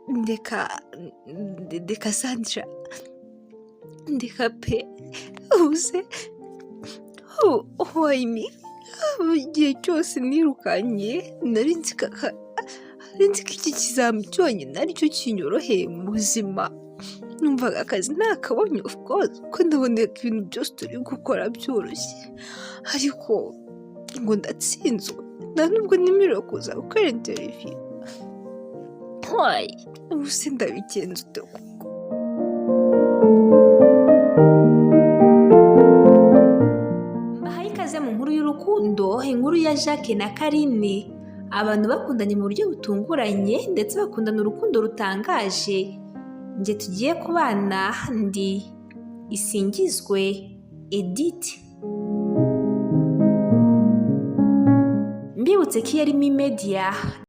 Ndeka, ndeka Sandra, ndeka pe. Ubuse why me? Igihe cyose nirukanye nari nzi ko iki kizami cyonyine aricyo kinyoroheye mu buzima. Numvaga akazi nakabonye, of course, ko ndabonaga ibintu byose turi gukora byoroshye, ariko ngo ndatsinzwe, nta nubwo nemerewe kuza gukora interview. Why? Ubuse ndabigenza ute koko? Mbahaye ikaze mu nkuru y'urukundo, inkuru ya Jacques na Karine. Abantu bakundanye mu buryo butunguranye ndetse bakundana urukundo rutangaje. Njye tugiye kubana ndi Isingizwe Edith. Mbibutse ko iyi ari Mi Media.